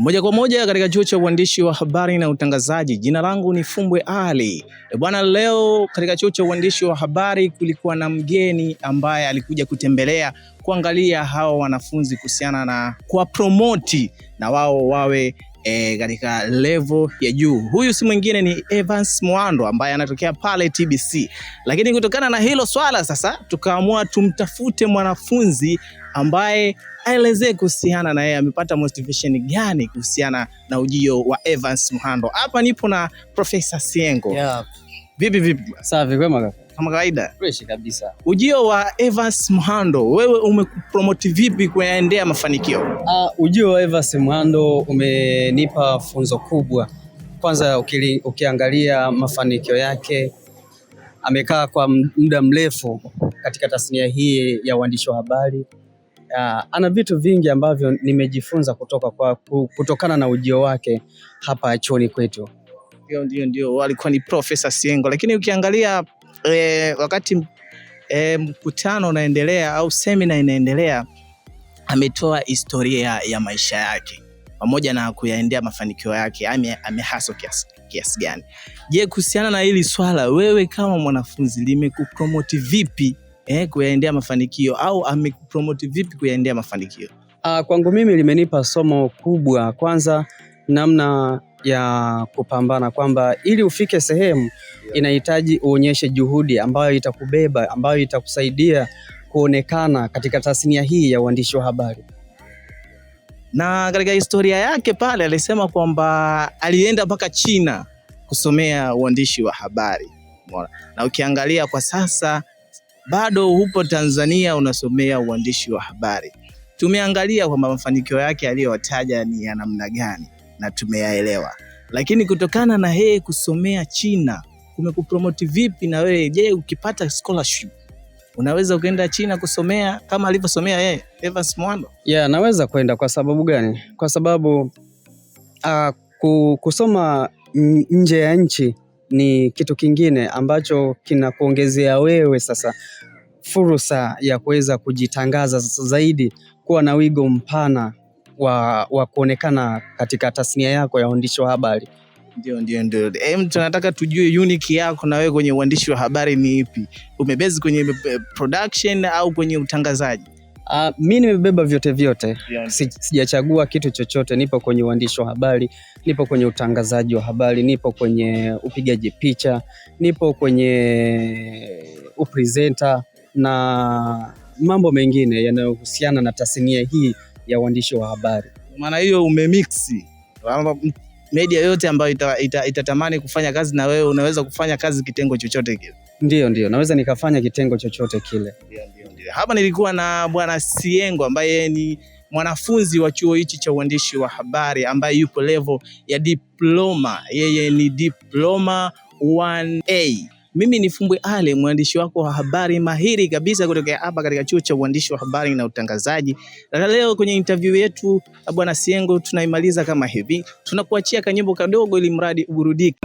Moja kwa moja katika chuo cha uandishi wa habari na utangazaji. Jina langu ni Fumbwe Ali. E bwana, leo katika chuo cha uandishi wa habari kulikuwa na mgeni ambaye alikuja kutembelea kuangalia hawa wanafunzi kuhusiana na kuwapromote na wao wawe katika level ya juu. Huyu si mwingine ni Evans Mwando ambaye anatokea pale TBC. Lakini kutokana na hilo swala sasa tukaamua tumtafute mwanafunzi ambaye aelezee kuhusiana na yeye amepata motivation gani kuhusiana na ujio wa Evans Mhando. Hapa nipo na Profesa Siengo. Yeah. Vipi vipi? Safi, kwema kaka. Kama kawaida. Fresh kabisa. Ujio wa Evans Mhando wewe umekupromote vipi kuyaendea mafanikio? Ujio wa Evans Mhando umenipa funzo kubwa. Kwanza ukiangalia mafanikio yake, amekaa kwa muda mrefu katika tasnia hii ya uandishi wa habari. Ana vitu vingi ambavyo nimejifunza kutokana na ujio wake hapa chuoni kwetu. Ndio, ndio, ndio, walikuwa ni Profesa Siengo, lakini ukiangalia wakati mkutano unaendelea au semina inaendelea, ametoa historia ya maisha yake pamoja na kuyaendea mafanikio yake, amehustle kiasi gani. Je, kuhusiana na hili swala, wewe kama mwanafunzi limekupromote vipi kuyaendea mafanikio au amekupromote vipi kuyaendea mafanikio? Kwangu mimi limenipa somo kubwa. Kwanza namna ya kupambana, kwamba ili ufike sehemu inahitaji uonyeshe juhudi ambayo itakubeba, ambayo itakusaidia kuonekana katika tasnia hii ya uandishi wa habari. Na katika historia yake pale alisema kwamba alienda mpaka China kusomea uandishi wa habari. Umeona? Na ukiangalia kwa sasa bado hupo Tanzania unasomea uandishi wa habari. Tumeangalia kwamba mafanikio yake aliyotaja ni ya namna gani na tumeyaelewa. Lakini kutokana na yeye kusomea China kumekupromote vipi na wewe? Je, ukipata scholarship unaweza ukaenda China kusomea kama alivyosomea yeye Evans Mwando? Yeah, naweza kwenda. Kwa sababu gani? Kwa sababu kusoma nje ya nchi ni kitu kingine ambacho kinakuongezea wewe sasa fursa ya kuweza kujitangaza zaidi, kuwa na wigo mpana wa kuonekana katika tasnia yako ya uandishi wa habari. Ndio, ndio, ndio. Tunataka tujue unique yako na wewe kwenye uandishi wa habari ni ipi? Umebase kwenye production au kwenye utangazaji? Mi nimebeba vyote vyote. Sijachagua kitu chochote. Nipo kwenye uandishi wa habari, nipo kwenye utangazaji wa habari, nipo kwenye upigaji picha, nipo kwenye upresenter na mambo mengine yanayohusiana na tasnia hii ya uandishi wa habari. Maana hiyo umemix media yote ambayo itatamani kufanya kazi na wewe, unaweza kufanya kazi kitengo chochote kile. Ndio, ndio, naweza nikafanya kitengo chochote kile. Ndio, ndio, ndio. Hapa nilikuwa na Bwana Siengo ambaye ni mwanafunzi wa chuo hichi cha uandishi wa habari ambaye yupo level ya diploma. Yeye ni diploma 1A. Mimi ni Fumbwe Ale, mwandishi wako wa habari mahiri kabisa kutoka hapa katika chuo cha uandishi wa habari na utangazaji. Na leo kwenye interview yetu na Bwana Siengo tunaimaliza kama hivi. Tunakuachia kanyimbo kadogo ili mradi uburudike.